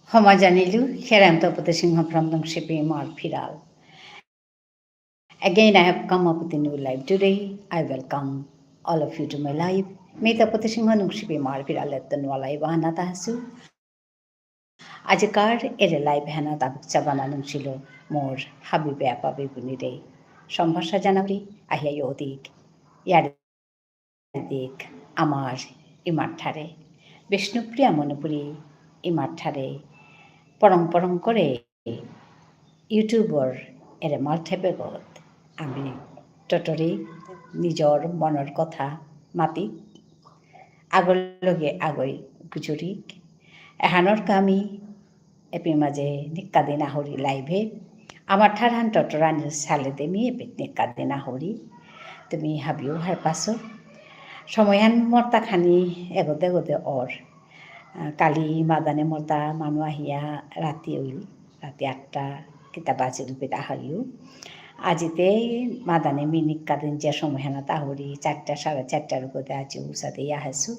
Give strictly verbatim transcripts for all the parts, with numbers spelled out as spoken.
ক্ষমা জানিলু, here I am Tapati Singha from Nungshipi Imar Phiral. Again, I have come up with a new live today. I welcome all of you to my live. মি তপতি সিংহ নুংশিপি ইমার ফিরালেত্ত নুয়া live আহানাত আহাসু। আজিকার এরে live হানাত আবুক চাবানা নুংশিল মোর হাবি বেয়াপা বেবুনিরে সম্ভাষা জানাউরি। আহিয়া ইয়ো দিক, ইয়ারি দিক আমার ইমার ঠারে, বিষ্ণুপ্রিয়া মণিপুরী ইমার ঠারে পরং পরং করে YouTubeর এরে মালঠেপেগত আমি টটরি নিজর মনর কথা মাতি আগর লগে আগই গুজুরিক। এহানর কামি এপি মাঝে নিক্কা দিন আহুরি live এ। আমার ঠারহান টটরানি সালে দেমি এপি নিক্কা দিন আহুরি। তুমি হাবিও হারপাসো। সময়হান মর্তা খানি এগোদে এগোদে অর। আহ, কালি মাদানে মর্তা মানু আহিয়া রাতি হইল। রাতি আটটা কিতা বাজিল পিতা হইল। আজিতে মাদানে মিনিক কাদিন যে সময়হানাত আহুরি, চারটা, সাড়ে চারটার উপরে আজি উসাদে ইয়া হেসু।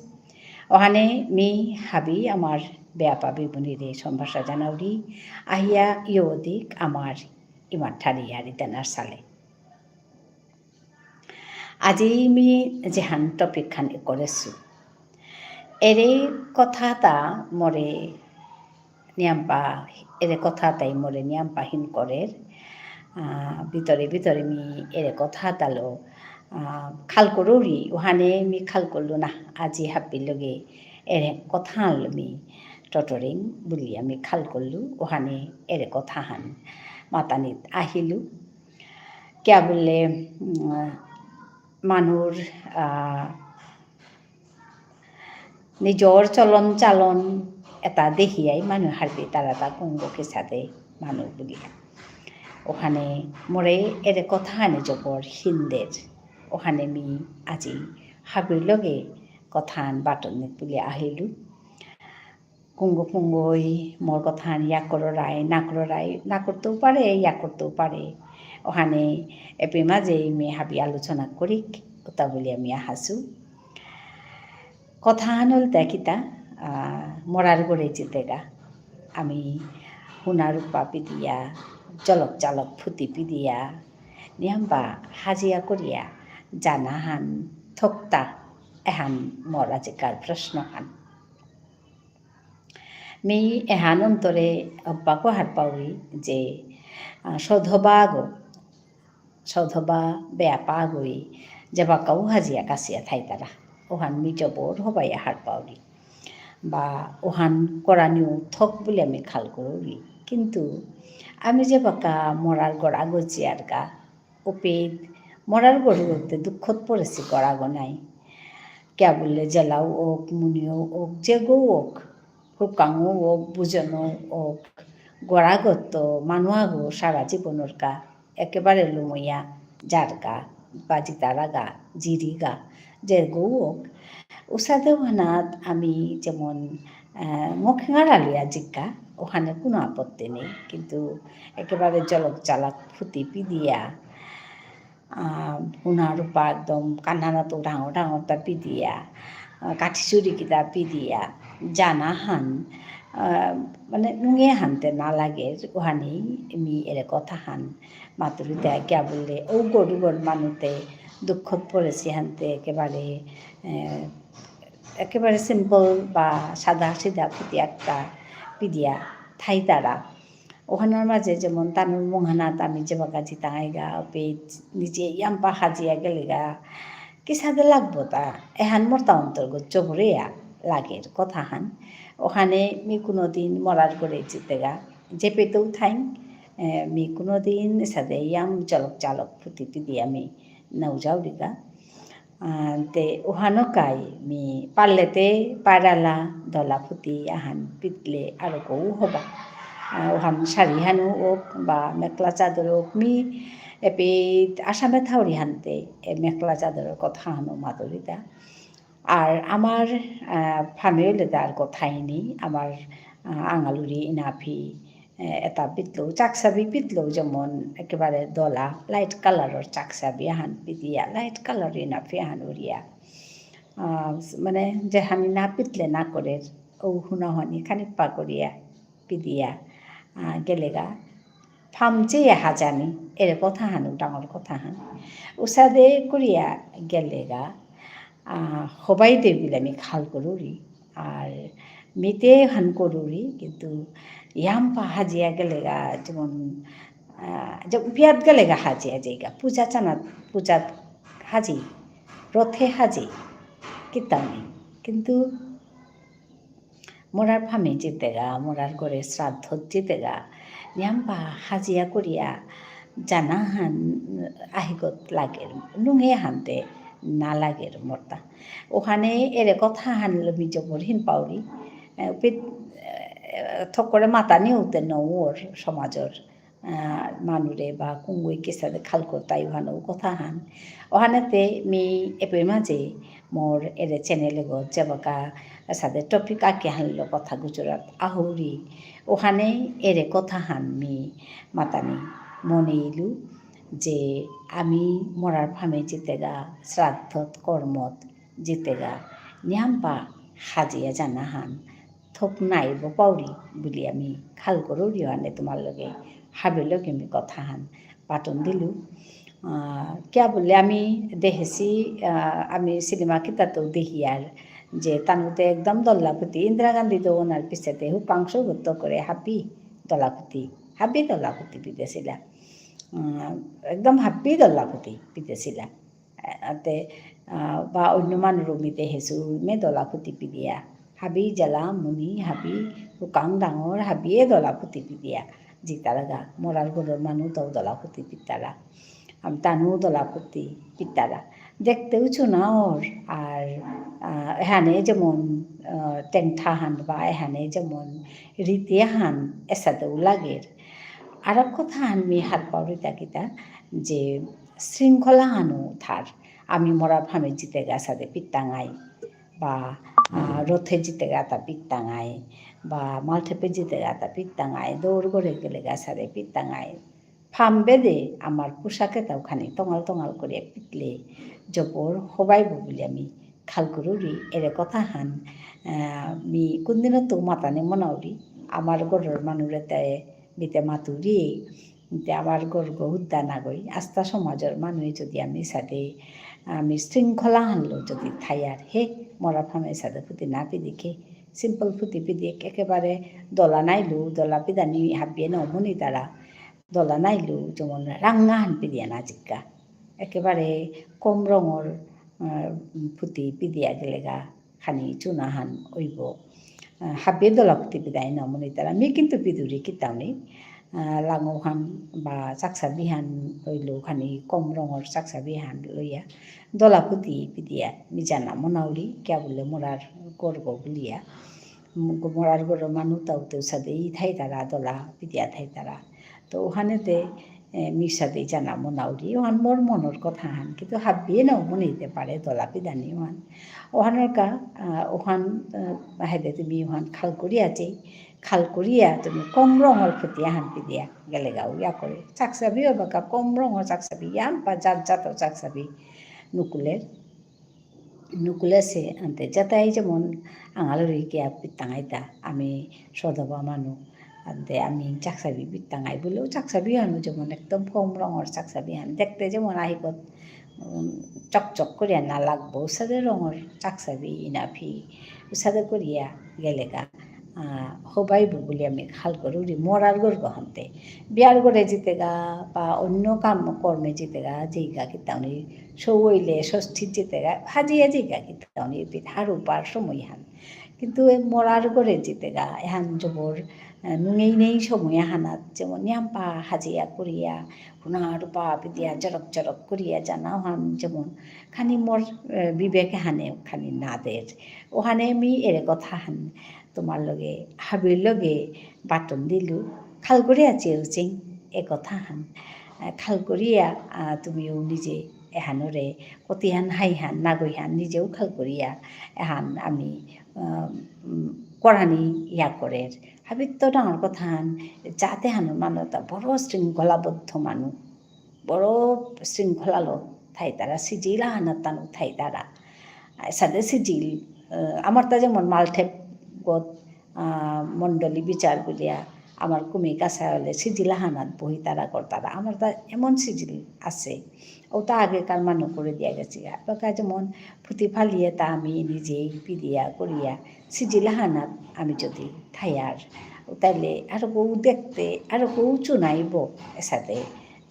ওহানে মি হাবি আমার বেয়াপা বেবুনিরে সম্ভাষা জানাউরি, আহিয়া ইয়ো দিক আমার ইমার ঠারে ইয়ারি দেনার সালে। আজি মি যেহান topic হান ইকরেসু। এরে কথাতা মোরে নিয়াম্পা, এরে কথাতাই মোরে নিয়াম্পা হিন করের। আহ, ভিতরে ভিতরে মি এরে কথাতালো, আহ, খাল করুরি, ওহানে মি খাল করলু না, আজি হাবির লগে এরে কথাহানলো মি টটরিং বুলিয়া মি খাল করলু, ওহানে এরে কথাহান মাতানিত আহিলু। কিয়া বুললে, উম, মানুর, আহ, নিজর চলন চালন এতা দেহিয়াই মানু হারপি তারাতা কুঙগ কিসাদে মানু বুলিয়া। ওহানে মোরে এরে কথাহানে জবর হিন্দের। ওহানে মি আজি হাবির লগে কথাহান বাটনিত বুলিয়া আহিলু। কুঙগ কুঙগই মোর কথাহান ইয়া কররাই, না কররাই, না করতেও পারে, ইয়া করতেও পারে। ওহানে এপি মাঝে মি হাবি আলোচনা করিক, ওতা বুলিয়া মি আহাসু। কথাহান ইলতা কিতা, আহ, মরার গরে জিতেগা। আমি হুনা রূপা পিদিয়া, জলক জালক ফুতি পিদিয়া, নিয়াম্বা হাজিয়া করিয়া, জানাহান থকতা, এহান মোর আজিকার প্রশ্নহান। মি এহান অন্তরে অব্বাকো হারপাউরি যে, আহ, সধবাগো, সধবা বেয়াপাগই, যেবাকাউ হাজিয়া কাসিয়া থাইতারা। ওহান মি জবর হবাইয়া হারপাউরি। বা ওহান করানিউ থক বুলিয়া মি খাল করুরি। কিন্তু আমি যেবাকা মরার গড়া গজিয়ারগা, ওপেইত মরার গরুগতে দুঃখত পড়েসি গড়াগ নাই। কিয়া বুললে জেলাও ওক, মুনিও ওক, যেগো ওক, হুকাঙও ওক, বুজনও ওক, গড়াগত মানুয়াগো সারা জীবনর কা একেবারে লুমইয়া যারগা, বা জিতারাগা, জিরিগা, যেগো ওক। উসাদে ওহানাত আমি যেমন, আহ, মুখেঙারা লইয়া জিক্কা, ওহানে কোনো আপত্তি নেই। কিন্তু একেবারে জলক জালক ফুতি পিদিয়া, আহ, হুনা রূপা একদম কান্নানাত ডাঙর ডাঙরতা পিদিয়া, আহ, কাঠি চুরি কিতা পিদিয়া, জানাহান, আহ, মানে নুঙে হানতে না লাগে, ওহানেই মি এরে কথাহান মাতুরিতা কিয়া বুললে, ও গরু গর মানুতে দুঃখত পড়েসি হানতে একেবারে, আহ, একেবারে simple বা সাদা সিধা ফুতি একটা পিদিয়া থাইতারা। ওহানর মাঝে যেমন তানুর মুঙহানাত আমি যেবাকা জিতাঙাইগা, ওপে নিজে ইয়াম্পা হাজিয়া গেলেগা, কিসাদে লাগবো তা, এহান মোরতা অন্তরগত জবরেয়া লাগের কথাহান। ওহানে মি কোনোদিন মরার গরে জিতেগা, যেপেতেউ থাইং, এ, মি কোনোদিন এসাদে ইয়াম জলক জালক ফুতি পিদিয়া মি নাউ যাউরিগা। আহ, তে ওহানকাই মি পারলেতে পারালা দলা ফুতি আহান পিদলে আরকউ হবা। আহ, ওহান শাড়িহানউ ওক বা মেখলা চাদর ওক মি এপেইত আসামে থাউরি হানতে এ মেখলা চাদরর কথাহানউ মাতুরিতা। আর আমার, আহ, family তে আর কথাই নেই। আমার, আহ, আঙালুরি ইনাফি, আহ, এটা পিতলো, চাকসাবি পিতলো যেমন একেবারে দলা, light colourর চাকসাবি আহান পিদিয়া, light colour ইনাফি আহান উড়িয়া। আহ, মানে, যেহানি না পিতলে না করে, ও হুনা হনি খানি পাকরিয়া। পিদিয়া, আহ, গেলেগা। ফামচে হাজানি, এরে কথা হান, ডাঙর কথা হান। উসাদে করিয়া গেলেগা, আহ, হবাই দে বুলে আমি খাল করুরি। আর মিতে হান করুরি, কিন্তু ইয়াম্পা হাজিয়া গেলেগা, যেমন, আহ, যে বিয়াত গেলেগা হাজিয়া যেগা, পূজা চানাত, পূজাত হাজি, রথে হাজি, কিতাও নেই। কিন্তু মোরার ফামে জিতেগা, মোরার ঘরে শ্রাদ্ধত জিতেগা, নিয়াম্পা হাজিয়া করিয়া জানা হান আহিগত লাগের, নুঙে হানতে না লাগের মোরতা। ওখানে এরে কথা হানলো মি জবর হিন পাউরি, এ, পিত-, এ, থকরে মাতা নিউতে নওর সমাজর। আহ, মানুরে বা কুঙ্গুই কিসাদে খাল করতাই ওহানো কথা হান। ওহানেতে মি এপে মাঝে মোর এরে channel গো যেবাকা সাদে topic আকে হানলো কথা গুজরাত আহুরি। ওহানে এরে কথা হান মি মাতানি মনে ইলু যে আমি মোরার ফামে জিতেগা, শ্রাদ্ধত, কর্মত জিতেগা, নিয়াম্পা হাজিয়া জানা হান। থক নাই ব পাউরি বুলি আমি খাল করুরি ওহানে তোমার লগে হাবির লগে আমি কথা হান পাটন দিলু। আহ, কিয়া বুলে আমি দেহেসি, আহ, আমি সিনেমা কিতাতো দেহিয়ার যে তানুতে একদম দল্লাপুতি, ইন্দিরা গান্ধী তো ওনার পিছেতে হুকাংশ গুত্ত করে হাবি দল্লাপুতি, হাবি দল্লাপুতি পিদেসিলা। আহ, একদম হাবি দল্লাপুতি পিদেসিলা। আহ, তে, আহ, বা অন্য মানুর মিতে হেসু মে দল্লাপুতি পিদিয়া। হাবি জালা মুনি, হাবি হুকাং ডাঙর, হাবিয়ে দল্লাপুতি পিদিয়া। জিতারাগা, মোরার ঘরর মানু তাও দল্লাপুতি পিতারা। আমি তানু দল্লাপুতি পিতারা। দেখতেও চুনাওর, আর, আহ, এহানে যেমন, আহ, টেংঠা হান বা এহানে যেমন রীতি হান এসাদেও লাগের। আর এক কথা হান মি হার পাউরিতা কিতা যে শৃঙ্খলা হানু থার। আমি মোরার ফামে জিতেগা সাদে পিত্তাঙাই, বা, আহ, রথে জিতেগা তা পিত্তাঙাই, বা মালঠেপে জিতেগা তা পিত্তাঙাই, দৌড় করে গেলেগা সাদে পিত্তাঙাই। ফাম বেদে আমার পোশাকে তাও খানি তঙাল তঙাল করে পিতলে জবর হবাইব বুলি আমি খাল করুরি। এরে কথা হান, আহ, মি কোনদিনও তো মাতানি মনাউরি। আমার ঘরর মানুরে তাই বিতে মাতুরি, তে আমার ঘর গহুদ্দা নাগই। আস্তা সমাজর মানুষ যদি আমি সাথে, আমি শৃঙ্খলা হানলো যদি থাইয়ার হে, মোরা ফামে সাথে ফুতি না পিদিকে, simple ফুতি পিদিক, একেবারে দলা নাইলু, দলা পিদানি হাবিয়ে নমুনি তারা। দলা নাইলু, যেমন রাঙা হান পিদিয়া না জিক্কা। একেবারে কম রঙর, আহ, ফুতি পিদিয়া গেলেগা, খানি চুনা হান ওইব। আহ, হাবিয়ে দলা ফুতি পিদাই না মনে তারা। মি কিন্তু পিদুরি কিতাও নেই। আহ, লাঙো হান বা চাকসা বিহান ওইলো খানি কম রঙর চাকসা বিহান লইয়া। দলা ফুতি পিদিয়া মি জানা মনাউরি, কিয়া বুলে মোরার গর্ব বুলিয়া। উম, মোরার ঘরর মানু তাও তেও সাদে ই থাইতারা, দলা পিদিয়া থাইতারা। তো ওহানেতে, এ, মি সাদে জানা মনাউরি, ওহান মোর মনর কথা হান, কিন্তু হাবিয়ে না মনে হইতে পারে, দলা পিদানি ওহান। ওহানর কা, আহ, ওহান, আহ, হেদে তুমি ওহান খাল করিয়া আছে, খাল করিয়া তুমি কম রঙর ফুতি আহান পিদিয়া গেলেগা, ইয়া করে। চাকসাবি হবাকা কম রঙর চাকসাবি, ইয়াম পা জাত জাতর চাকসাবি নুকুলের। নুকুলেসে আনতে যেতাই যেমন আঙালুরি কিয়া পিত্তাঙাইতা, আমি সধবা মানু, আনতে আমি চাকসাবি পিত্তাঙাই বুলেও চাকসাবি হানু যেমন একদম কম রঙর চাকসাবি হান, দেখতে যেমন আহিকত, উম, চকচক করিয়া না লাগবো, উসাদে রঙর চাকসাবি ইনাফি, উসাদে করিয়া গেলেগা। আহ, হবাইব বুলি আমি খাল করুরি, মরার ঘর গহন্তে। বিয়ার ঘরে জিতেগা বা অন্য কাম কর্মে জিতেগা, যেইগা কিতাউনি সৌ হইলে ষষ্ঠীর জিতেগা, হাজিয়া যেইগা কিতাউনি এপিত হারু পার সময় হান। কিন্তু এই মরার ঘরে জিতেগা, এহান জবর, আহ, নুঙেই নেই সময় হানাত, যেমন নিয়াম্পা হাজিয়া করিয়া, হুনা রূপা পিদিয়া জরক জরক করিয়া জানা হান, যেমন খানি মোর, আহ, বিবেক হানে খানি না দের। ওহানে মি এরে কথা হান তোমার লগে, হাবির লগে বাটন দিলু, খাল করিয়া চেউচিং, এ কথা হান। আহ, খাল করিয়া, আহ, তুমিও নিজে এহানরে, কতিহান হাইহান, নাগইহান, নিজেও খাল করিয়া, এহান আমি, আহ, উম, করানি ইয়া করের। হাবিত্ত ডাঙর কথা হান, জাতে হানর মানু তা বড় শৃঙ্খলাবদ্ধ মানু। বড় শৃঙ্খলালো থাইতারা, সিজিল আহানাত তানু থাইতারা। আহ, সাদে সিজিল, আহ, আমার তা যেমন মালঠেপ গত, আহ, মণ্ডলী বিচার বুলিয়া আমার কুমি কাছাড় হলে সিজিল আহানাত বহি তারা করতারা। আমার তা এমন সিজিল আছে, ওটা আগেকার মানু করে দিয়া গেছে। এবাকা যেমন ফুতি ফালিয়ে তা আমি নিজেই পিদিয়া করিয়া সিজিল আহানাত আমি যদি থায়ার, তাহলে আরো কেউ দেখতে, আরো কেউ চুনাইব এসাদে,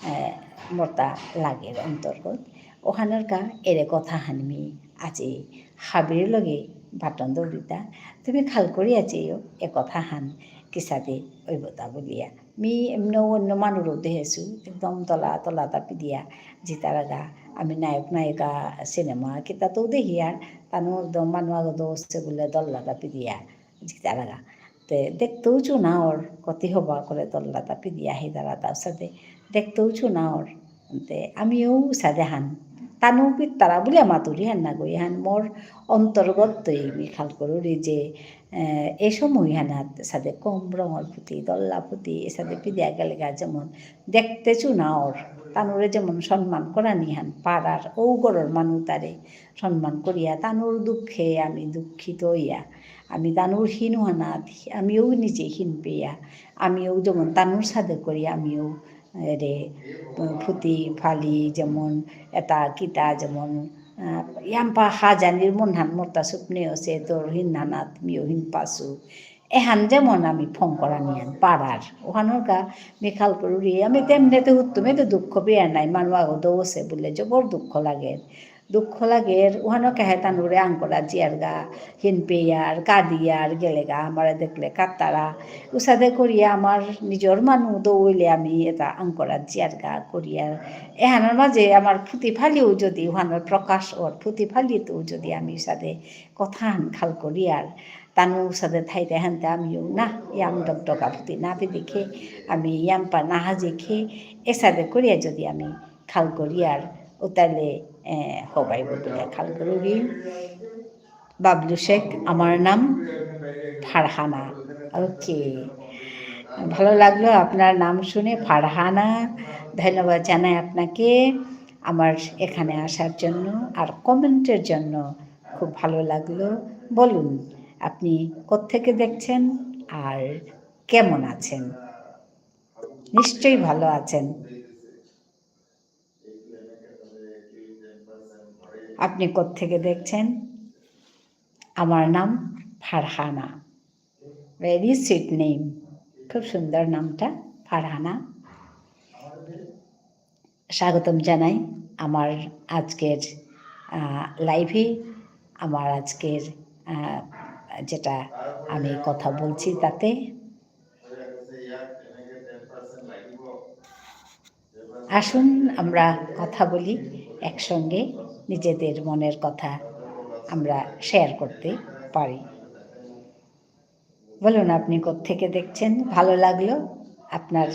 আহ, মর্তা লাগের অন্তর্গত। ওহানর কা এরে কথা হানমি আজি হাবির লগে বাটন দৌড়িতা, তুমি খাল করিয়া চেয়েও এ কথা হান কিসাদে ওইবতা বুলিয়া। মি এমন অন্য মানুরও দেহেছু, একদম তলা তলা তাপি দিয়া জিতারাগা। আমি নায়ক নায়িকা সিনেমা কিতা তো দেহিয়ার, তানু একদম মানু আগত সেগুলো দল্লা তাপি দিয়া জিতারাগা। তে দেখতেও চুনা ওর কতি হবা করে দল্লা তাপি দিয়া হি দাঁড়াতা সাথে দেখতেও চুনা ওর। তে আমিও সাদে হান। তানু পিত্তারা বুলে মাতুরি হান না গই হান মোর অন্তর্গত তৈ মি খাল করুরি যে, এ, এ সময় হানাত সাদে কম রঙর ফুতি, দল্লা ফুতি, এসাদে পিদিয়া গেলেগা যেমন দেখতে চুনা ওর। তানুরে যেমন সম্মান করানি হান পাড়ার ও গরর মানু তারে সম্মান করিয়া তানুর দুঃখে আমি দুঃখিত হইয়া, আমি তানুর হীন হানাত, আমিও নিজে হীন পেয়া, আমিও যেমন তানুর সাদে করি, আমিও এরে ফুতি ফালি যেমন এটা কিতা যেমন, আহ, ইয়াম্পা হাজানির মনহান মর্তা স্বপ্নে আছে, তোর হিনহানাত মিও হিন পাসু। এহান যেমন আমি ফোন করা নিয়ান পাড়ার। ওখানোর কা মিখাল করুরি, আমি তেমনে তো হুত্তুমে তো দুঃখ পেয়ে নাই, মানু আগো দোষে বলে জবর দুঃখ লাগে। দুঃখ লাগের, উহানো কাহে তানুরে আঙকরা জিয়ারগা, হিনপেয়ার, কাদিয়ার, গেলেগা, আমারে দেখলে কাত্তারা। উসাদে করিয়া আমার নিজর মানু দৌইলে আমি এটা আঙকরা জিয়ারগা করিয়ার। এহানর মাঝে আমার ফুতি ফালিও যদি উহানর প্রকাশ ওর, ফুতি ফালিতেও যদি আমি উসাদে কথা হান খাল করিয়ার, তানু উসাদে থাইতে হানতে আমিও না, ইয়াম ডকডকা ফুতি না পি দেখে, আমি ইয়াম পা না হাজে খে, এসাদে করিয়া যদি আমি খাল করিয়ার, উতালে, এ, হবাই বুলে খাল করুরি। বাবলু শেখ, আমার নাম ফারহানা। ওকে। ভালো লাগলো আপনার নাম শুনে, ফারহানা। ধন্যবাদ জানাই আপনাকে আমার এখানে আসার জন্য আর কমেন্টের জন্য। খুব ভালো লাগলো। বলুন, আপনি কোত্থেকে দেখছেন আর কেমন আছেন? নিশ্চয়ই ভালো আছেন। আপনি কোত্থেকে দেখছেন? আমার নাম ফারহানা। Very sweet name. খুব সুন্দর নামটা, ফারহানা। স্বাগতম জানাই আমার আজকের, আহ, live-এ, আমার আজকের, আহ, যেটা আমি কথা বলছি তাতে। আসুন আমরা কথা বলি একসঙ্গে, নিজেদের মনের কথা আমরা share করতে পারি। বলুন, আপনি কোত্থেকে দেখছেন? ভালো লাগলো আপনার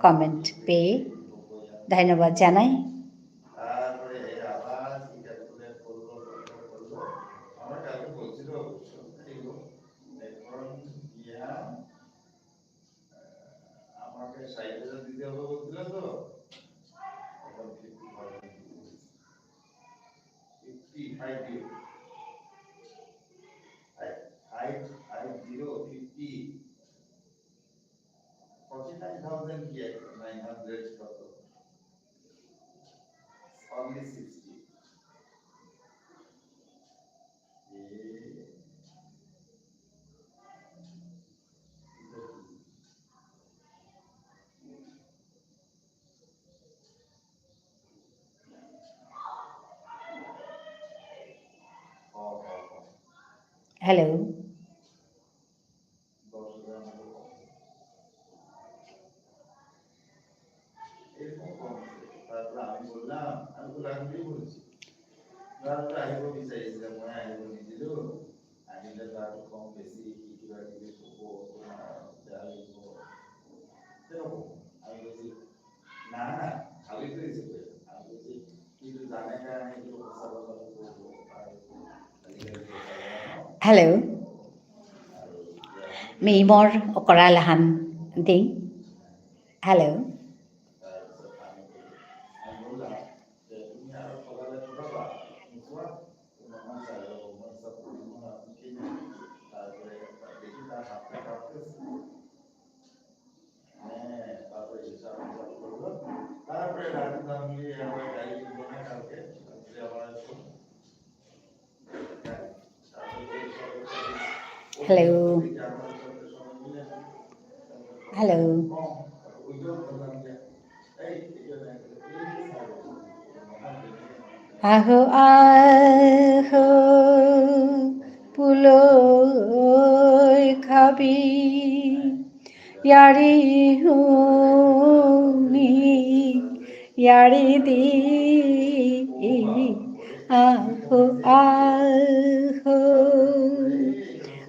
comment পেয়ে, ধন্যবাদ জানাই। আমাকে ষাট হাজার দিতে হবে বলছিল তো, এখন ফিফটি ফাইভ দিতে বলছে। ফিফটি ফাইভ দিও। Five, five, five zero fifty. Forty nine thousand কি এখন? নাইন হান্ড্রেড কত? Only sixty. এ, Hello. এরকম কম আছে। তারপরে আমি বললাম, আমি তো রাখতেই বলছি। তারপরে আহিব বিচাৰিছিলে, মই আহিব নিদিলো। আহিলে তাত কম বেছি কি কিবা কিবি ক'ব, তোমাৰ বেয়া লাগিব। তেনেকুৱা। আমি কৈছো, না, না, ভালেই কৰিছে বোলে। আমি কৈছো, কিন্তু জানে কাৰণে এইটো সঁচা কথা ক'ব। আৰু আজিকালি Hello. Maybe more okra lahan thing. Hello. Hello. Hello. আহো, আহো, পুলই খাবি, য়ারি হুনি, য়ারি দি। আহো, আহো,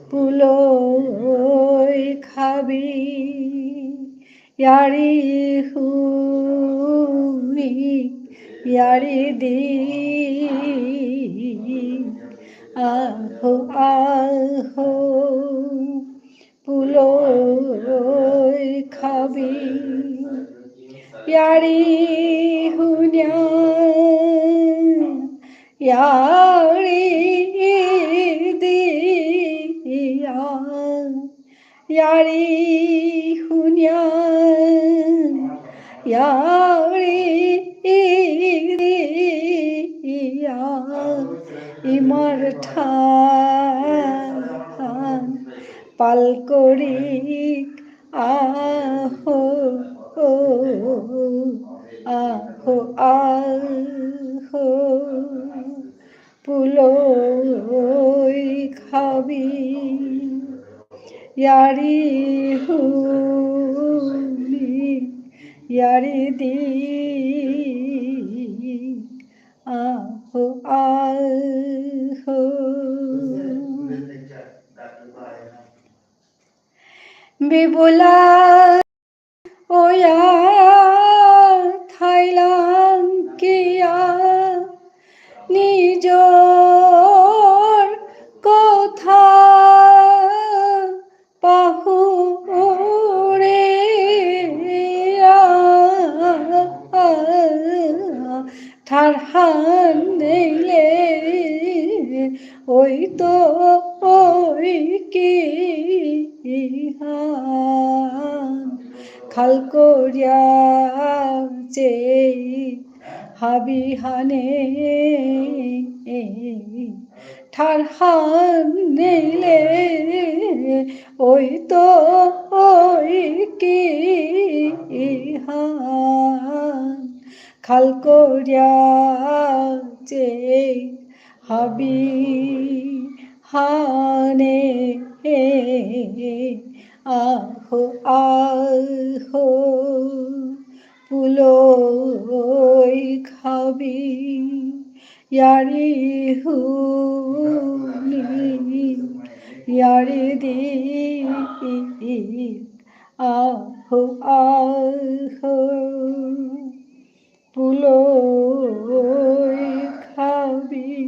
পুলই খাবি, য়ারি হুনি, য়ারি দি। আহো, আহো, পুলই খাবি, য়ারি হুনিয়া, য়ারি দিয়া, য়ারি হুনিয়া, য়ারি দিয়া, ইমার ঠান পাল করিক। আহো, আহো, আহো, পুলই খাবি, য়ারি হুনি, য়ারি দি। আহো, আহো। বিবুলা ওয়া থাইলাং কিয়া নিজর কথা পাহুরিয়া। ঠারহান নেইলে ওই তো ওই কি হান। খাল করিয়া চেই হাবিহানে ঠারহান নেইলে ওই তো ওই কি হান। খাল করিয়া চেই হাবিহানে আহো, আহো, পুলই খাবি, য়ারি হুনি, য়ারি দি। আহো, আহো, পুলই খাবি।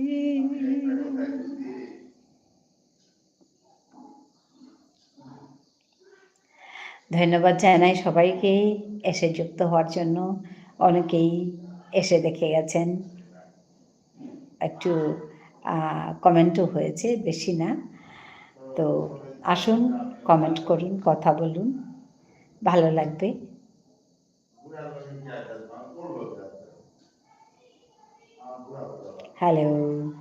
ধন্যবাদ জানাই সবাইকে এসে যুক্ত হওয়ার জন্য। অনেকেই এসে দেখে গেছেন, একটু, আহ, কমেন্টও হয়েছে, বেশি না। তো আসুন, কমেন্ট করুন, কথা বলুন, ভালো লাগবে। হ্যালো।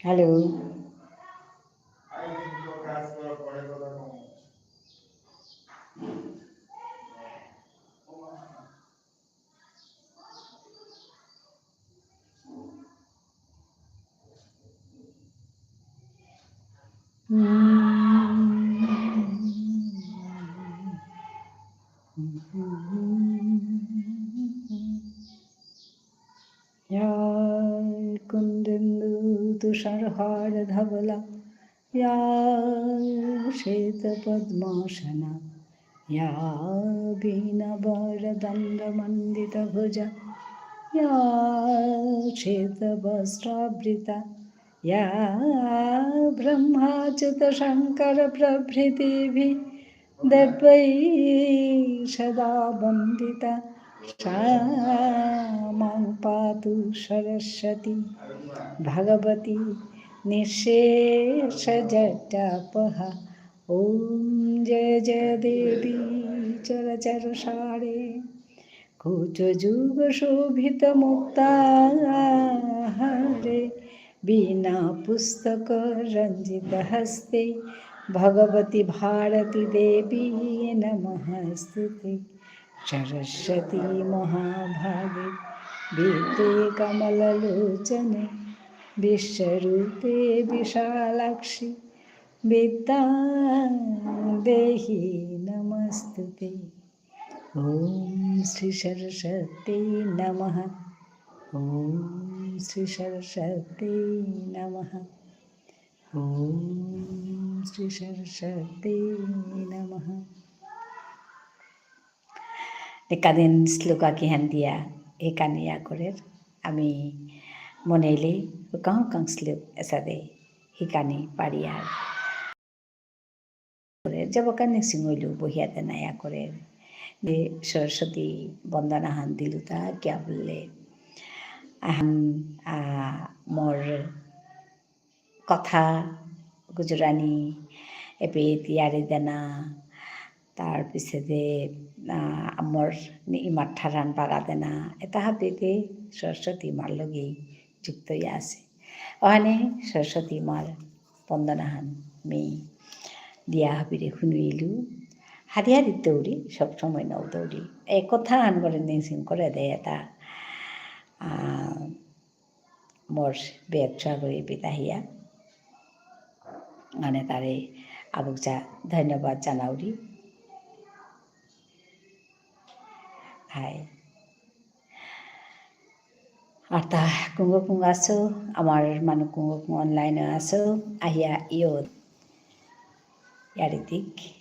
হ্যালো। या कुन्देन्दु तुषारहार धवला, या श्वेत पद्मासना, या वीणा वरदण्ड मण्डित भुजा, या श्वेतवस्त्रावृता या ब्रह्माच्युतशङ्करप्रभृतिभिः देवैः सदा वन्दिता सा मां पातु सरस्वती भगवती निःशेषजटापहा। ॐ जय जय देवी चराचरसारे कुचयुगशोभितमुक्ताहारे वीणापुस्तकरञ्जितहस्ते भगवति भारती देवी नमोऽस्तु ते। सरस्वती महाभागे पीठे कमललोचने विश्वरूपे विशालाक्षि विद्यां देहि नमोऽस्तु ते। ॐ श्री सरस्वती नमः। ॐ श्री सरस्वती नमः। ॐ श्री सरस्वती नमः। একাদিন শ্লোক আকিহান দিয়া একানি ইয়া করের। আমি মনেইলে হুকাং হুকাং শ্লোক এসাদে হিকানি পারিয়ার। করের, যাবকানি সিঙইলু বহিয়া দেনা ইয়া করের। যে সরস্বতী বন্দনাহান দিলুতা কিয়া বুললে আহান, আ, মোর কথা গুজরানি, এপেইত ইয়ারি দেনা, তার পিছেদে, আ, আমর নি ইমার ঠারহান বাগা দেনা, এতা হাবিতে সরস্বতী মার লগে যুক্ত ইয়া আছে। অহানে সরস্বতী মার বন্দনাহান মি দিয়া হাবিরে হুনুইলু। হাদি হাদি দৌড়ি, সব সময় নৌ দৌড়ি। এ কথাহান করে নিংসিং করে দে এতা। আ, মোর বেগ চাকরি পিতাহিয়া। মানে তারে আবুকচা ধন্যবাদ জানাউরি। হাই। আর তা কুঙগ কুঙগ আসো, আমার মানু কুঙগ কুঙগ online এ আসো, আহিয়া ইয়ো ইয়ারি দিক।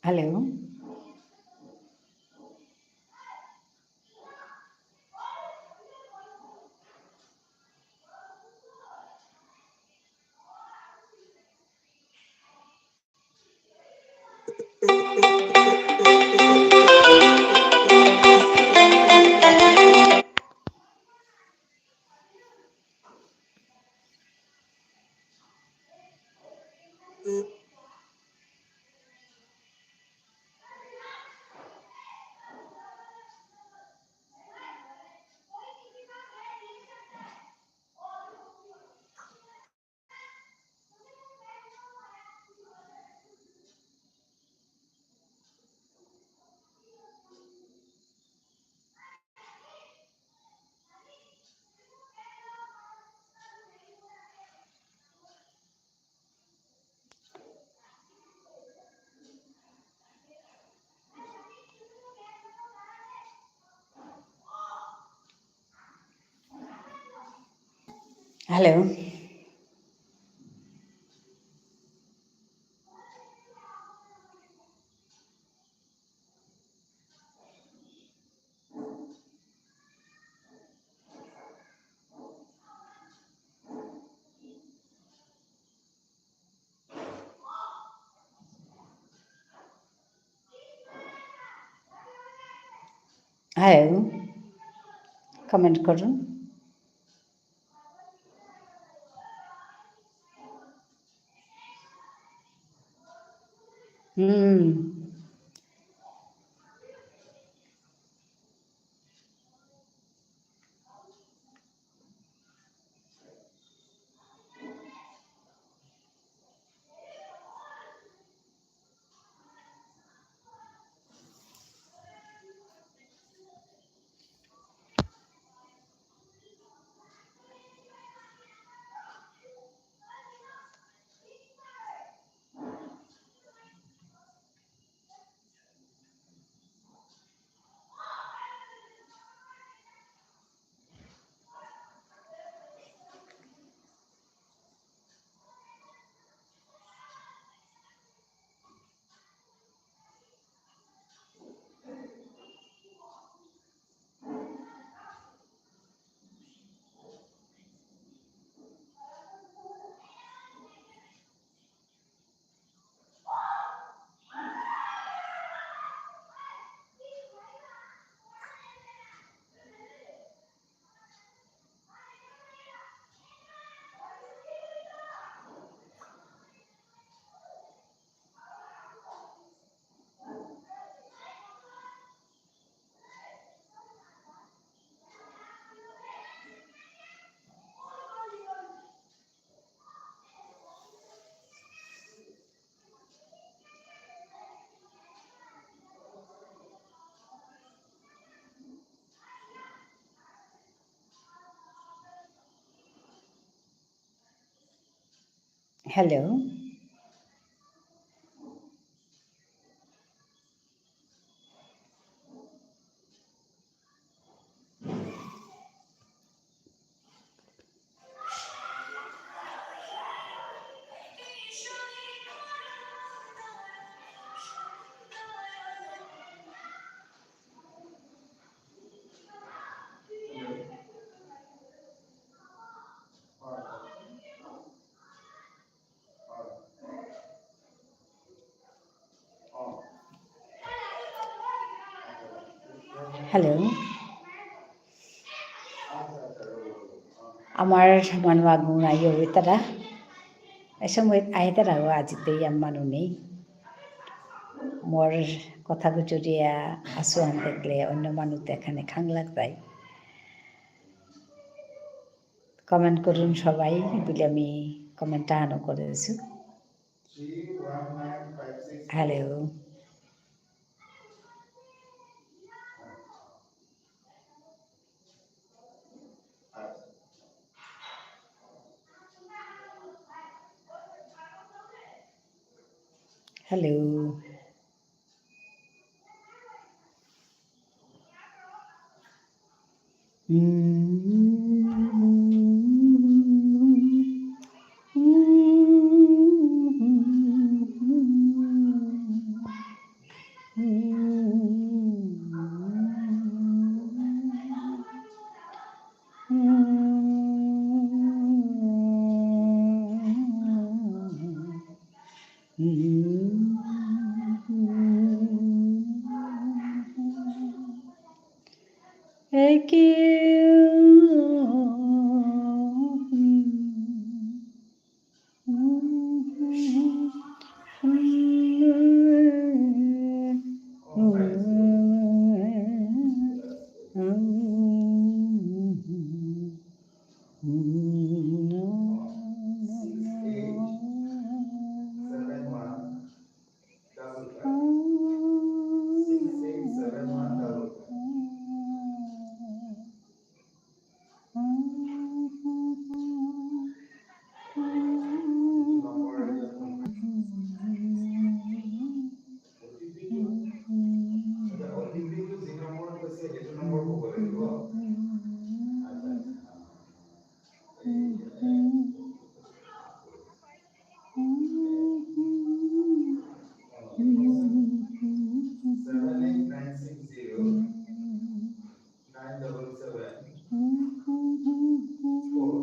Hello. Hello. Hello. Comment করুন। হুম। Hello. Hello. আমার মানু আগুন আইও বেতারা। এ সময় আইতারা ও আজিতে ইয়াম মানু নেই। মোর কথা গুজরিয়া আসু আন দেখলে অন্য মানু তো এখানে খাং লাগতাই। Comment করুন সবাই, বুলে আমি comment আহানও করেসু। Hello. Hello. একে Seven eight nine six zero nine double seven four.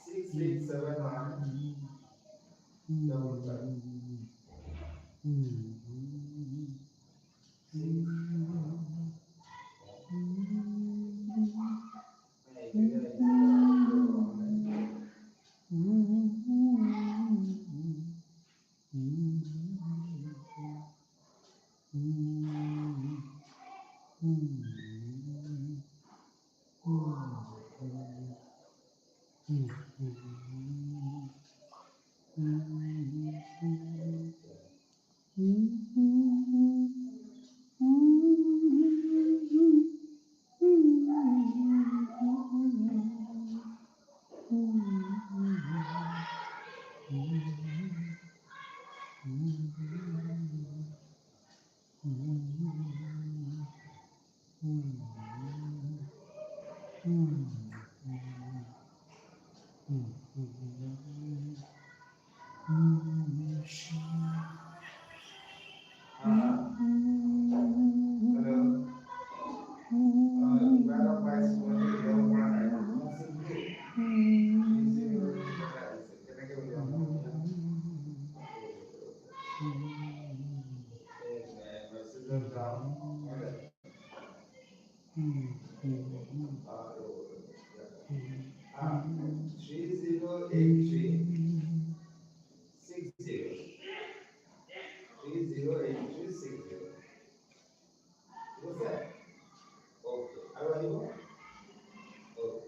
Six eight seven one double five. Three zero eight three six zero. Three zero eight three six zero. ঠিক আছে? Okay. আৰু আহিব? Okay.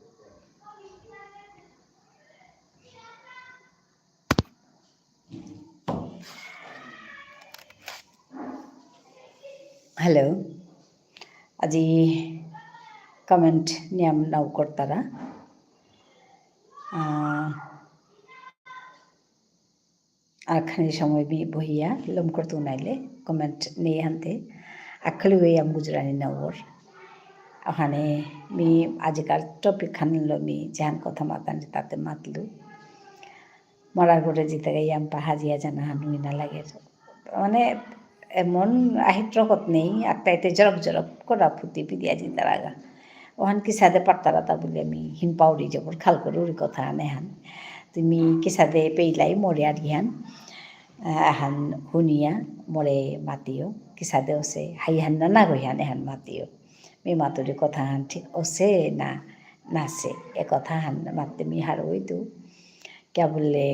Hello. আজি comment নিয়াম নাও করতারা। আহ, আখানি সময় মি বহিয়া লম করতু নাইলে comment নেই হানতে। আখলি ওই আম গুজরানি নাওর। ওখানে মি আজিকার topic খান লো মি যেহান কথা মাতান তাতে মাতলু। মরার পরে জিতে গেই আম পাহাজিয়া জানা হান হুই না লাগে। মানে এমন আহিত রকত নেই, আত্মাইতে জরক জরক করা ফুটি পিদিয়া জিন্দারাগা। ওহান কিসাদে পারতারা তা বুলে মি হিন পাউরি জবর খাল করুরি কথা আনে হান। তুমি কিসাদে পেইলাই মরে আর গিহান, আহ, আহান হুনিয়া মরে মাতিও, কিসাদে ওসে হাই হান না না গই হান এহান মাতিও। মি মাতুরি কথা হান ঠিক ওসে না নাসে, এ কথা হান মাতে মি হারৌ ইতু। কিয়া বুলে,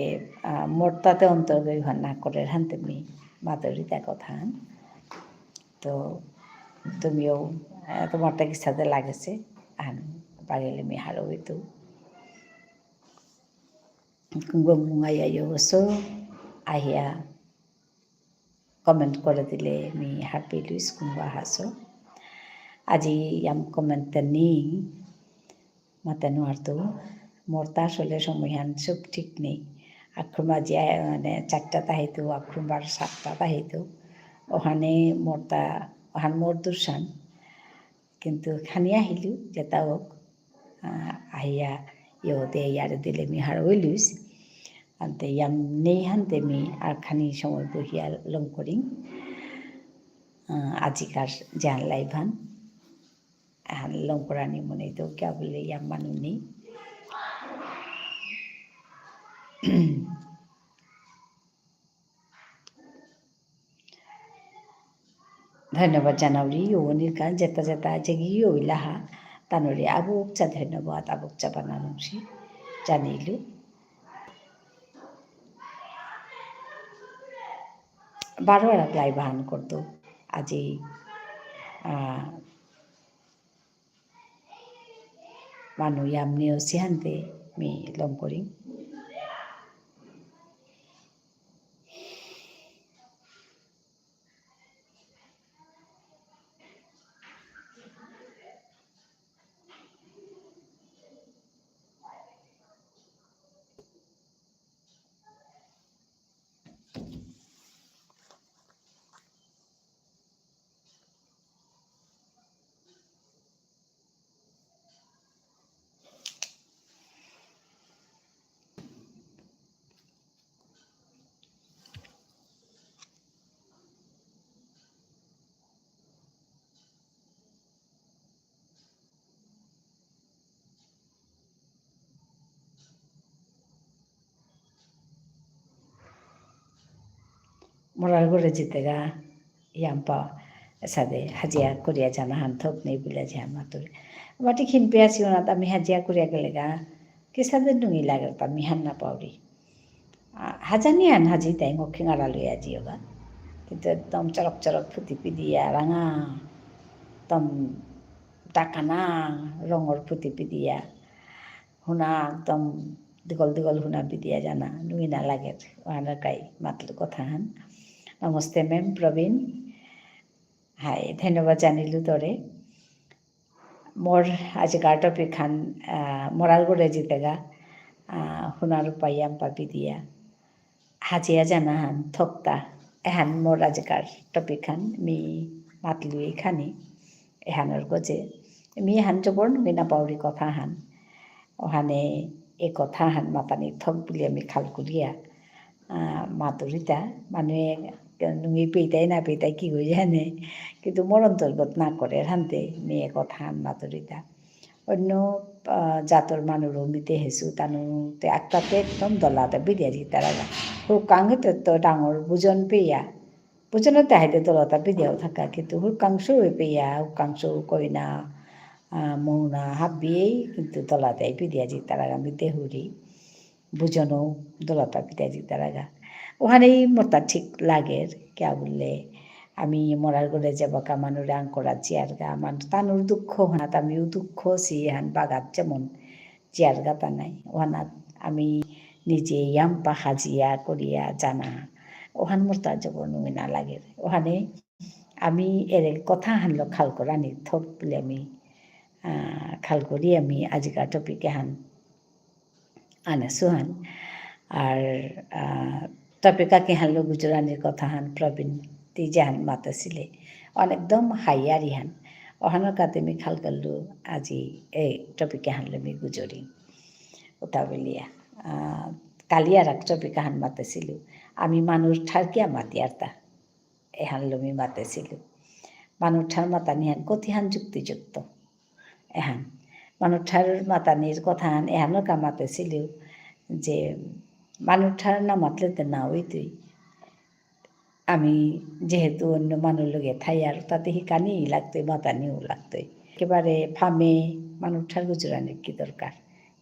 আহ, মোর তাতে অন্তর গই হান না করে হানতে মি মাতুরি তা কথা হান। তো তুমিও, আহ, তোমার তা কিসাদে লাগেসে, আন পারিলে মি হারৌ ইতু। কুঙ্গ মুঙাইয়া ইয়োগসো, আহিয়া comment করে দিলে মি হারপেইলুইস কুঙ্গ আহাসো। আজি ইয়াম comment তা নি মাতে নুয়ারতু। মোরতা আসলে সময়হান সব ঠিক নেই। আক্রমা যে, মানে, চারটাত আহিতু, আক্রমবার সাতটাত আহিতু। ওহানে মোরতা, ওহান মোর দুসান। কিন্তু খানি আহিলু, যেতা হোক, আহ, আহিয়া, ইয়তে ইয়ারে দিলে মি হারৌ ইলুস। আনতে ইয়াম নেই হানতে মি আর খানি সময় বহিয়া লম করিং। আহ, আজিকার জান লাইভান। আহ, লম করানি মনে তো কিয়া বুলে ইয়াম মানু নেই। ধন্যবাদ জানাউরি, ইয়নির কান যেতা যেতা যেগি ইয়ইলাহা, তানুরে আবুকচা ধন্যবাদ, আবুকচা বানানুংসি জানিলু। বারো আর লাইভান করতু, আজি, আহ, মানু ইয়াম নিয়সি হানতে মি লম করিং। মরার ঘরে জিতেগা, ইয়াম্পা, এসাদে, হাজিয়া করিয়া জানা হান থক নেই বুলিয়া যে হান মাতুরি। বাটি খিন পেয়া সিওনাত আমি হাজিয়া করিয়া গেলেগা, কিসাদে নুঙি লাগের তা মি হান না পাউরি। আ, হাজানি হান হাজি তাই, মুখে আড়াল হইয়া জিওগা। কিন্তু একদম চরক চরক ফুতি পিদিয়া, রাঙা, একদম ডাকানা রঙর ফুতি পিদিয়া। হুনা একদম দীঘল দীঘল হুনা পিদিয়া জানা, নুঙি না লাগের। ওহানর কাই মাতলু কথা হান। নমস্তে মেম, প্রবীণ। হাই, ধন্যবাদ জানিলু তোরে। মোর আজিকার topic হান, আহ, মরার ঘরে জিতেগা, আহ, হুনার উপায় ইয়াম্পা পিদিয়া। হাজিয়া জানা হান থকতা। এহান মোর আজিকার topic হান মি মাতলু এখানি। এহানর গজে। মি এহান জবর নুঙি না পাউরি কথা হান। ওহানে এ কথা হান মাতানি থক বুলিয়া মি খাল করিয়া। আহ, মাতুরিতা, মানুয়ে নুঙি পেইতাই না পেইতাই কি হয়ে জানে, কিন্তু মোর অন্তর্গত না করে হানতে মি এ কথা হান মাতুরিতা। অন্য, আহ, জাতর মানুরও মি দেহেসু, তানুতে আকতাতে একদম দলাতে বিদিয়া জিতারাগা। হুরকাঙে তো, তো ডাঙর বুজন পেয়া, বুজনতে হাইতে দলাতা বিদিয়াও থাকা, কিন্তু হুরকাং সৌ পেয়া, হুরকাং সৌ কইনা, আহ, মৌনা হাবিয়েই, কিন্তু দলাতে বিদিয়া জিতারাগা মি দেহুরি। বুজনও দলাতা পিতা জিতারাগা। ওহানেই মোরতা ঠিক লাগের, কিয়া বুললে, আমি মরার ঘরে যাবাকা মানুরে আঙকরা জিয়ারগা, মানু তানুর দুঃখ হানাত আমিও দুঃখ সি হান বাগাত যেমন জিয়ারগা তা নাই। ওহানাত আমি নিজে ইয়াম্পা হাজিয়া করিয়া জানা। ওহান মোরতা জবর নুঙি না লাগের। ওহানে আমি এরে কথা হানলো খাল করানি থক বুলে আমি, আহ, খাল করি আমি আজিকার topic এহান আনেসু হান। আর, আহ, topic আ কিহানলো গুজরানির কথা হান প্রবীণ তি যেহান মাতেসিলে। অহান একদম হাইয়ারি হান। ওহানর কাতে মি খাল করলু আজি এই topic এহানলো মি গুজরি। উতা বুলিয়া। আহ, কালি আর এক topic আহান মাতেসিলু। আমি মানুর ঠার কিয়া মাতিয়ারতা। এহানলো মি মাতেসিলু। মানুর ঠার মাতানি হান কতিহান যুক্তিযুক্ত। এহান। মানুর ঠার মাতানির কথা হান এহানর কা মাতেসিলু যে মানুর ঠার না মাতলে তে না হইতই। আমি যেহেতু অন্য মানুর লগে থাই আর তাতে হিকানি লাগতই, মাতানিও লাগতই। একেবারে ফামে মানুর ঠার গুজরানির কি দরকার?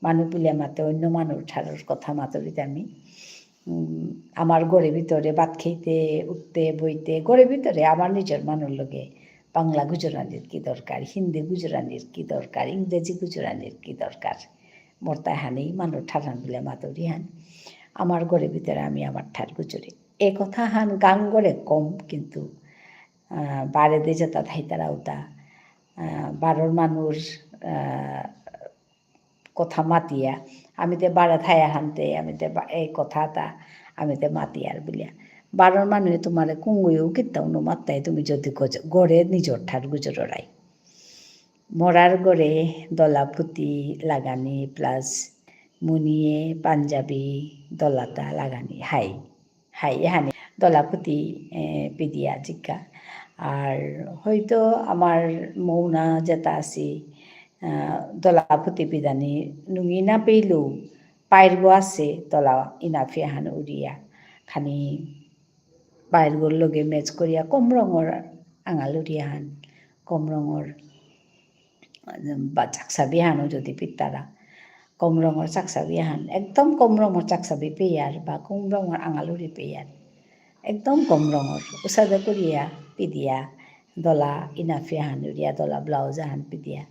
মানু বুলিয়া মাতে অন্য মানুর ঠারর কথা মাতুরিতে আমি। উম, আমার ঘরে ভিতরে ভাত খেইতে, উঠতে, বইতে, ঘরে ভিতরে আমার নিজর মানুর লগে বাংলা গুজরানির কি দরকার, হিন্দি গুজরানির কি দরকার, ইংরেজি গুজরানির কি দরকার? মোরতা হানেই মানুর ঠারহান বুলিয়া মাতুরি হান। আমার ঘরে ভিতরে আমি আমার ঠার গুজরি। এ কথা হান গাঙ ঘরে কম, কিন্তু, আহ, বারেদে যেতা থাইতারা উতা, আহ, বারর মানুর, আহ, কথা মাতিয়া, আমি তে বারে থায়া হানতে, আমি তে বা-, এই কথাটা, আমি তে মাতিয়ার বুলিয়া। বারর মানুয়ে তোমারে কুঙ্গুয়েও কিত্তাও নুমাত্তাই তুমি যদি গজ-, গরে নিজর ঠার গুজররাই। মরার গরে দলা ফুতি লাগানি plus মুনিয়ে পাঞ্জাবি দলাতা লাগানি। হাই। হাই, এহানি দলা ফুতি, এ, পিদিয়া জিকা। আর হয়তো আমার মৌনা যেটা আছি, আহ, দলা ফুতি পিদানি নুঙি না পেইলেও পায়েরগো আছে দলা ইনাফি আহান উড়িয়া। খানি পায়েরগোর লগে match করিয়া কম রঙর আঙাল উড়িয়া হান, কম রঙর বা চাকসাবি হানও যদি পিতারা, কম রঙর চাকসাবি হান, একদম কম রঙর চাকসাবি পেয়ার বা কম রঙর আঙালুরি পেয়ার, একদম কম রঙর, উসাদে করিয়া পিদিয়া, দলা ইনাফি হান উড়িয়া, দলা blouse হান পিদিয়া,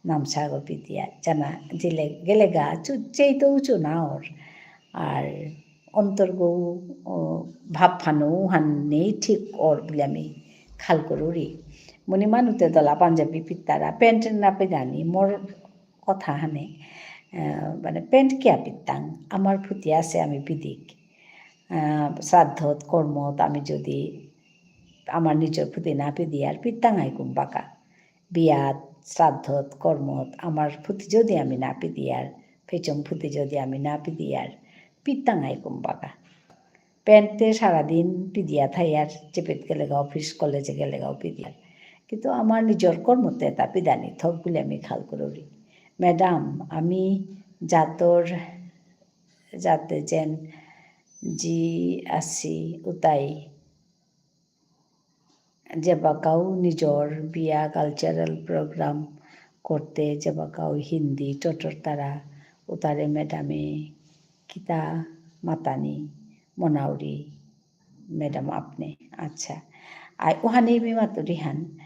নামসাগো পিদিয়া, জানা জিলে গেলেগা, চু-, চেইতো উঁচু না ওর। আর অন্তরগো, ও, ভাব ফানো হান নেই ঠিক ওর বুলে আমি খাল করুরি। মুনি মানুতে দলা পাঞ্জাবি পিতারা, pant না পিদানি, মোর কথা হানে, আহ, মানে pant কিয়া পিতাং, আমার ফুতি আছে আমি পিদিক। আহ, শ্রাদ্ধত, কর্মত আমি যদি আমার নিজর ফুতি না পিদিয়ার পিতাং আইকুম বাকা। বিয়াত, শ্রাদ্ধত, কর্মত আমার ফুতি যদি আমি না পিদিয়ার, ফেচম ফুতি যদি আমি না পিদিয়ার, পিতাং আইকুম বাকা। Pant তে সারাদিন পিদিয়া থাইয়ার, চেপেত গেলেগা office, college এ গেলেগাও পিদিয়ার। কিন্তু আমার নিজর কর্মতে এটা পিদানি থক বুলে আমি খাল করুরি। Madam, আমি জাতর, জাতে যেন জি আছি উতাই যেবাকাউ নিজর বিয়া cultural program করতে যেবাকাউ হিন্দি টটর তারা উতারে madam এ কিতা মাতানি মনাউরি madam আপনি। আচ্ছা। আই ওহানি মি মাতুরি হান।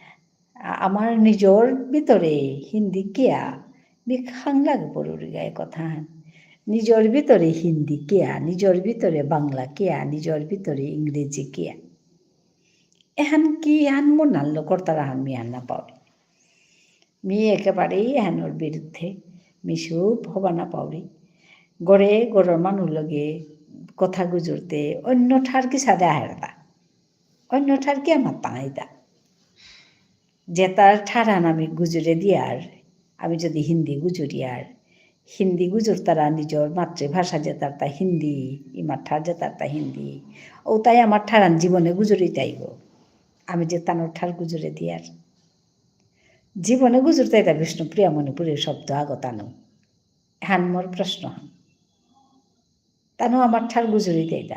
আ-, আমার নিজর ভিতরে হিন্দি কিয়া? মি খাং লাগে পড়ুরি গায়ে কথা হান। নিজর ভিতরে হিন্দি কিয়া? নিজর ভিতরে বাংলা কিয়া? নিজর ভিতরে ইংরেজি কিয়া? এহান কি এহান মনাল্লো করতারা হান মি হান না পাউরি। মি একেবারেই এহানর বিরুদ্ধে, মি সুপ হবা না পাউরি। গরে গরর মানু লগে কথা গুজরতে অন্য ঠার কিসাদে আহেরতা। অন্য ঠার কি আমার তাঙাইতা। যেতার ঠারহান আমি গুজরে দিয়ার, আমি যদি হিন্দি গুজরিয়ার, হিন্দি গুজরতারা নিজর মাতৃভাষা যেতারতা হিন্দি, ইমার ঠার যেতারতা হিন্দি, ও তাই আমার ঠারহান জীবনে গুজরিতাইব। আমি যে তানোর ঠার গুজরে দিয়ার। জীবনে গুজরতাইতা বিষ্ণুপ্রিয়া মণিপুরী শব্দ আগতানো। হান মোর প্রশ্ন হান। তানো আমার ঠার গুজরিতাইতা।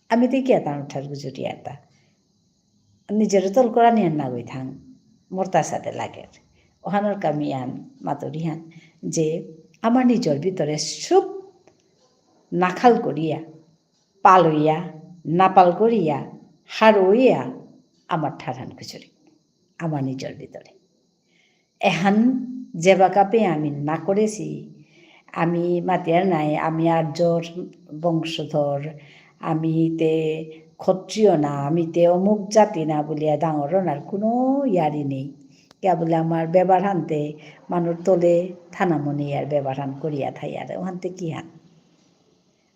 আমি তে কিয়া তানো ঠার গুজরিয়ারতা। নিজরে তল করানি আর না গই থাং। মোর তা সাথে লাগের। ওহানর কা মি আন মাতুরি হান যে আমার নিজর ভিতরে সুপ নাখাল করিয়া, পালইয়া, নাপাল করিয়া, হারইয়া, আমার ঠারহান গুজরি। আমার নিজর ভিতরে। এহান যেবাকাপে আমি না করেছি, আমি মাতিয়ার নাই, আমি আর্যর বংশধর, আমি তে ক্ষত্রিয় না, আমি তে অমুক জাতি না বুলিয়া ডাঙর অনার কোনো ইয়ারি নেই। কিয়া বুলে আমার ব্যবহার হানতে মানুর তলে থানা মনে ইয়ার ব্যবহার হান করিয়া থাই আর ওহানতে কি হান?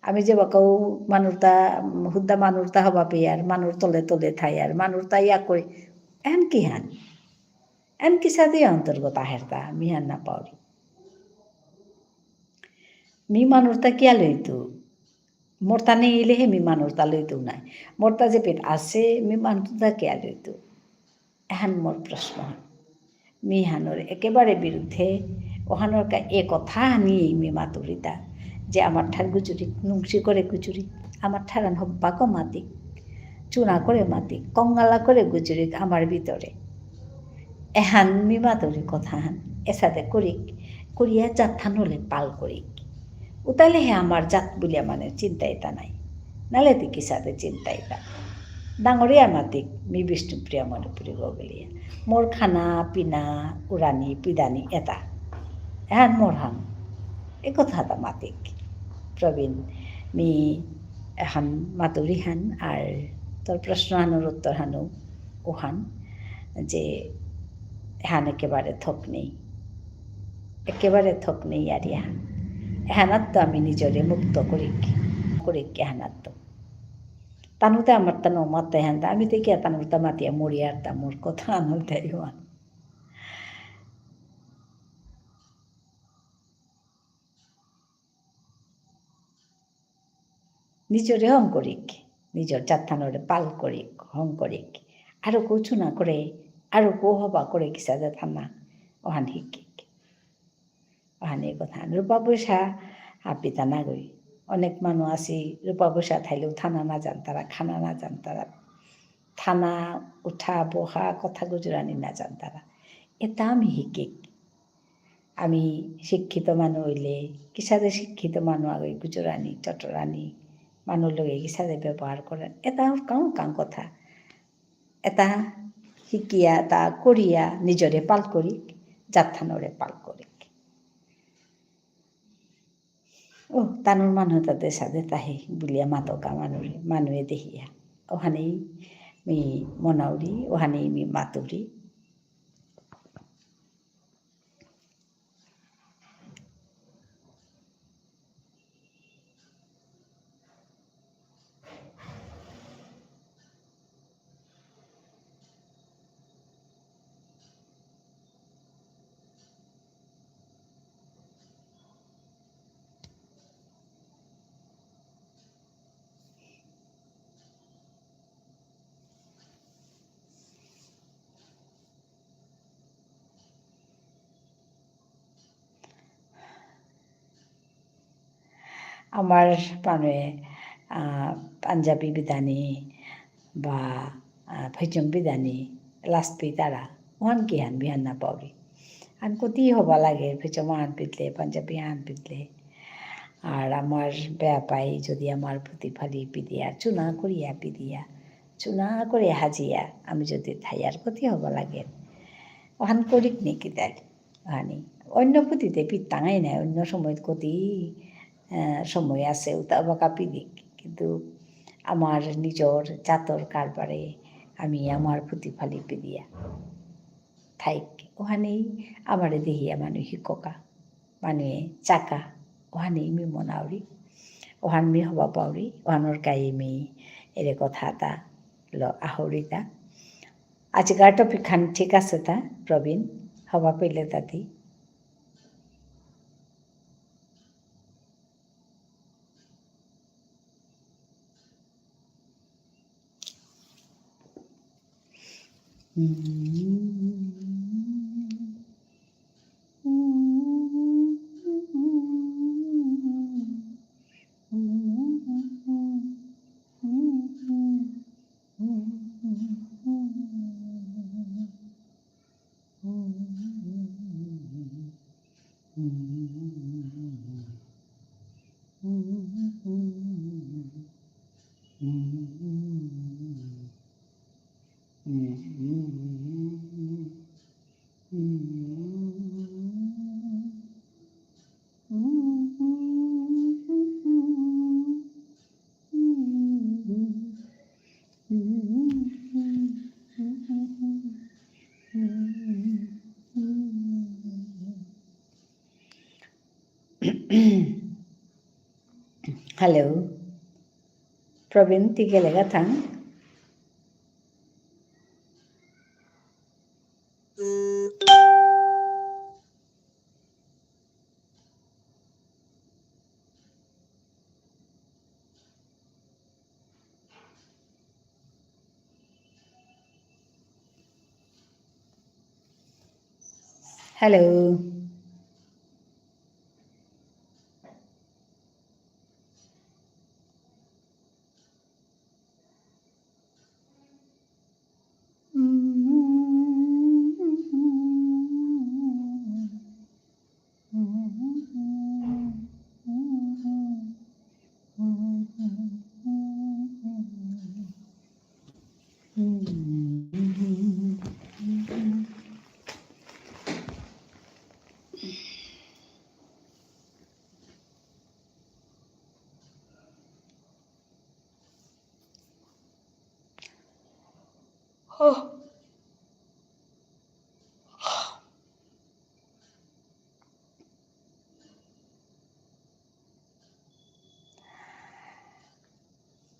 আমি যেবাকাউ মানুরতা, হুদ্দা মানুরতা হবা পেয়ার, মানুর তলে তলে থায়ার, মানুরতা ইয়া করি, এন কি হান? এন কিসাদে অন্তর্গত আহেরতা, মি হান না পাউরি। মি মানুরতা কিয়া লইতু? মোরতা নেই ইলেহে মি মানুরতা লইতু নাই। মোরতা যে পেট আছে, মি মানুরতা কিয়া লইতু? এহান মোর প্রশ্ন। মি হানর একেবারে বিরুদ্ধে, ওহানর কা এ কথা হানি মি মাতুরিতা, যে আমার ঠার গুজুরি, নুংসি করে গুজুরি, আমার ঠারান হব্বা কমাতিক, চুনা করে মাতিক, কঙ্গালা করে গুজুরিক আমার ভিতরে। এহান মি মাতুরি কথা হান, এসাদে করিক, করিয়া জাত হানলে পাল করিক। উতালে হে আমার জাত বুলিয়া মানে চিন্তা ইতা নাই। নালে তি কিসাদে চিন্তা ইতা। ডাঙরিয়া মাতিক মি বিষ্ণুপ্রিয়া মণিপুরী গগলিয়া। মোর খানা, পিনা, উড়ানি, পিদানি এতা। এহান মোর হান। এ কথা এতা মাতিক। প্রবীণ, মি এহান মাতুরি হান আর তোর প্রশ্ন হানর উত্তর হানু উহান যে এহান একেবারে থক নেই। একেবারে থক নেই আর ইয়া। এহানাত্ত আমি নিজরে মুক্ত করিক, করিক এহানাত্ত। তানুতে আমার তানু মাতে হান, আমি তে কিয়া তানুর তা মাতিয়া মরি আর তা মোর কথা আনল তাই হন। নিজরে হং করিক, নিজর জাতহানরে পাল করিক, হং করিক। আরো কৌ চুনা করে, আরো কৌ হবা করে কিসাদে থানা, ওহান হিকিক। ওহানি কথা। রূপা পয়সা হাপিতা নাগই। অনেক মানু আসি, রূপা পয়সা থাইলেও থানা না জানতারা, খানা না জানতারা। থানা, উঠা, বহা, কথা গুজরানি না জানতারা। এতা আমি হিকিক। আমি শিক্ষিত মানু হইলে, কিসাদে শিক্ষিত মানু আগে গুজরানি, চটরানি, মানু লগে কিসাদে ব্যবহার করে, এতা কাউ কাউ কথা। এতা হিকিয়া, এতা করিয়া, নিজরে পাল করিক, জাতহানরে পাল করিক। ও, তানুর মানু তাতে সাদে তাহে বুলিয়া মাতকা মানুরে, মানুয়ে দেহিয়া। ওহানেই মি মনাউরি, ওহানেই মি মাতুরি। আমার মানে, আহ, পাঞ্জাবি বিদানি বা, আহ, ফেচুম বিদানি লাস্ট পিতারা, ওহান কিহান বিহান না পাউরি। আন কতি হবা লাগে, ফেচুম আন পিদলে, পাঞ্জাবি আন পিদলে। আর আমার বেয়াপাই যদি আমার ফুতি ফালি পিদিয়া, চুনা করিয়া পিদিয়া, চুনা করে হাজিয়া, আমি যদি থাইয়ার কতি হবা লাগে। ওহান করিক নি কিতাই? ওহানি। অন্য ফুতিতে পিতাঙাই নাই, অন্য সময় কতি, আহ, সময় আছে, উতা বাকা পিদিক। কিন্তু আমার নিজর জাতর কারবারে আমি আমার ফুতি ফালি পিদিয়া থাইক। ওহানি আমারে দেহিয়া মানু হিককা, মানুয়ে চাকা, ওহানি মি মনাউরি, ওহান মি হবা পাউরি, ওহানর কাই মি এরে কথা এতা ল আহরিতা। আজিকার topic হান ঠিক আছে তা, প্রবীণ, হবা পেলে তাতি। Hello. প্রবীণ, তি গেলেগা থাং? Hello.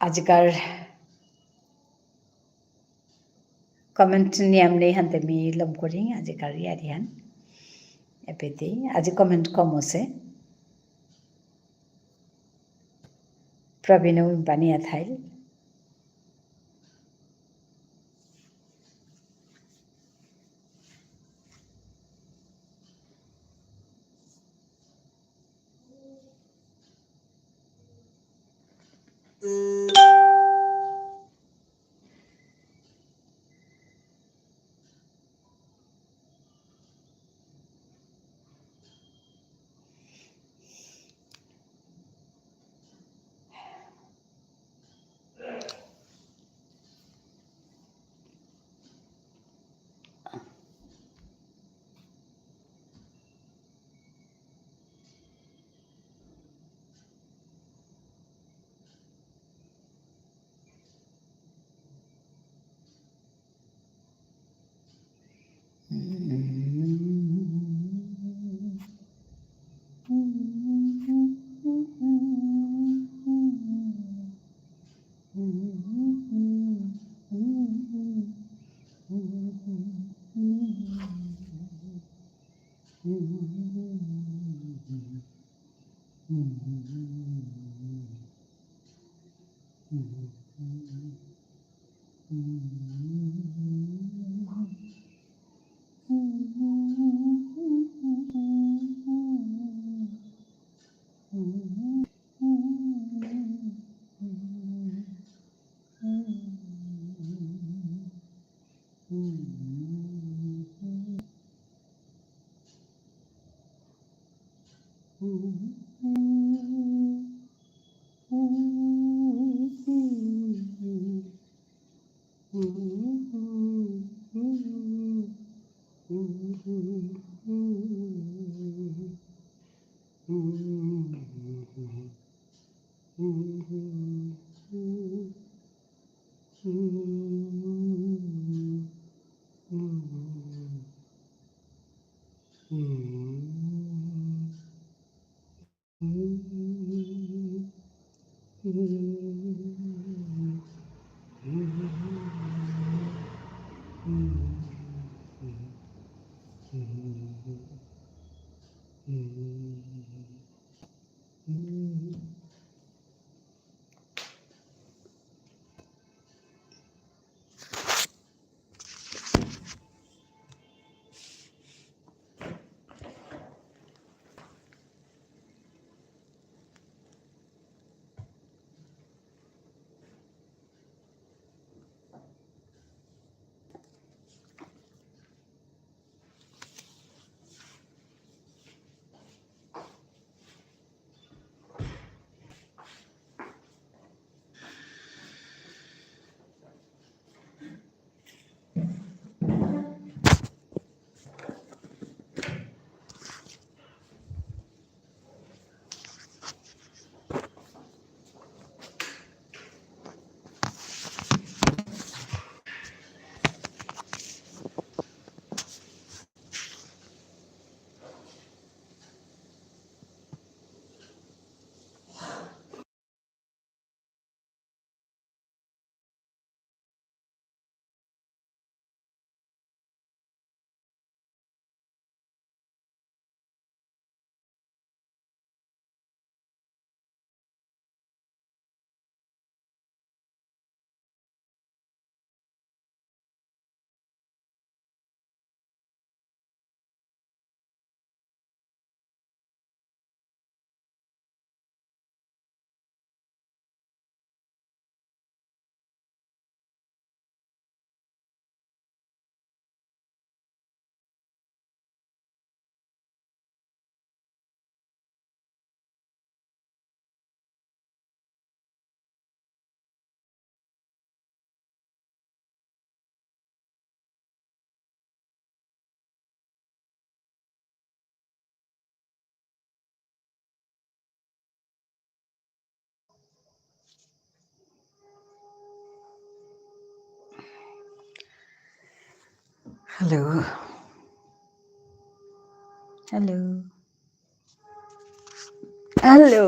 আজিকার comment নিয়াম নেই হানতে মি লম করিং আজিকার ইয়ারিহান। এপেতেই আজি comment কম আছে। প্রবীণ বানিয়া থাইল। Hello. Hello. Hello.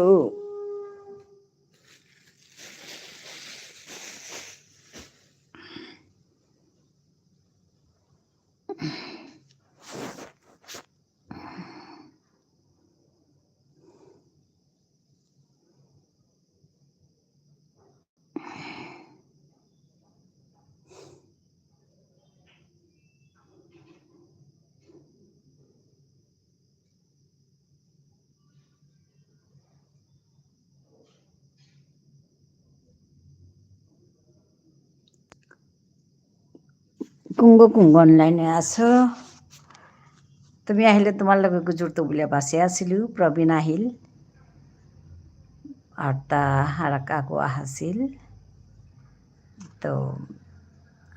কুঙগ কুঙগ online এ আছো? তুমি আহিলে তোমার লগে গুজুরতো বুলিয়া বাসে আসিলু, প্রবীণ আহিল। আর তা আর কাকু আহাসিল। তো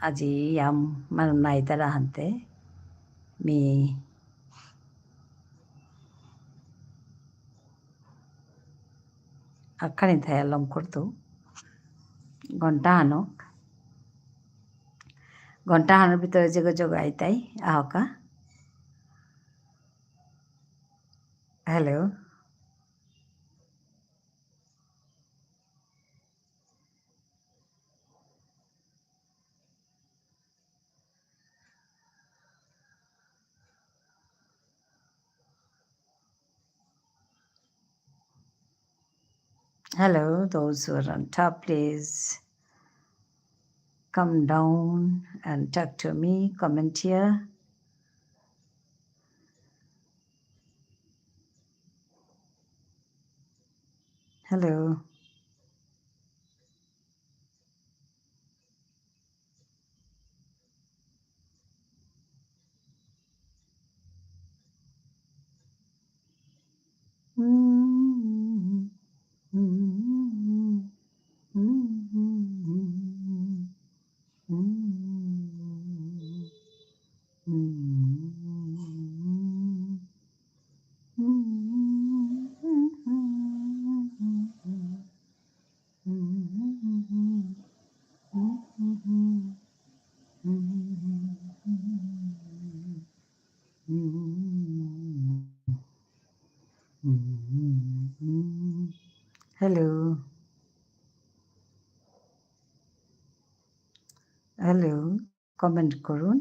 আজি ইয়াম মানু নাই তারা হানতে। মি আখানি থায়া লম করতু। ঘন্টা হানক। ঘন্টা হানর ভিতরে যে যোগ আইতাই, আহকা। Hello. Hello, those who are on top, please come down and talk to me, comment here. Hello. Hello. Hello. Comment করুন।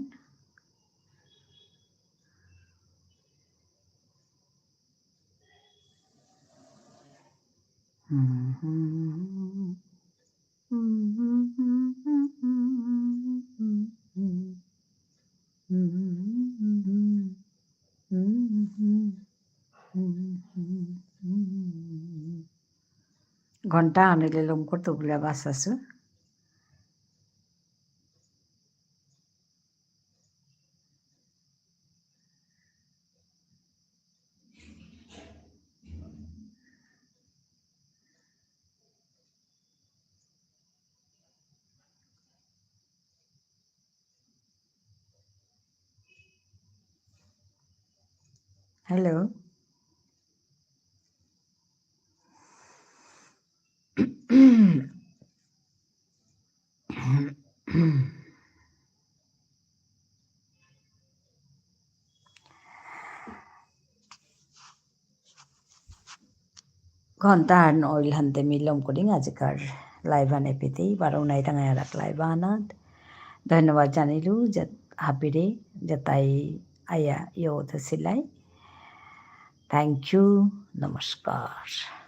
ঘন্টা আনিলে লম করতো বুলে বাস আছে। Hello. ঘন্টা আহান অইল হানতে মি লম করিং আজিকার live আন এপেতেই, বারো নাই টাঙাই আরাক live আনাত। ধন্যবাদ জানিলু যে হাবিরে যেতাই আয়া ইয়ো সিলাই। Thank you, নমস্কার।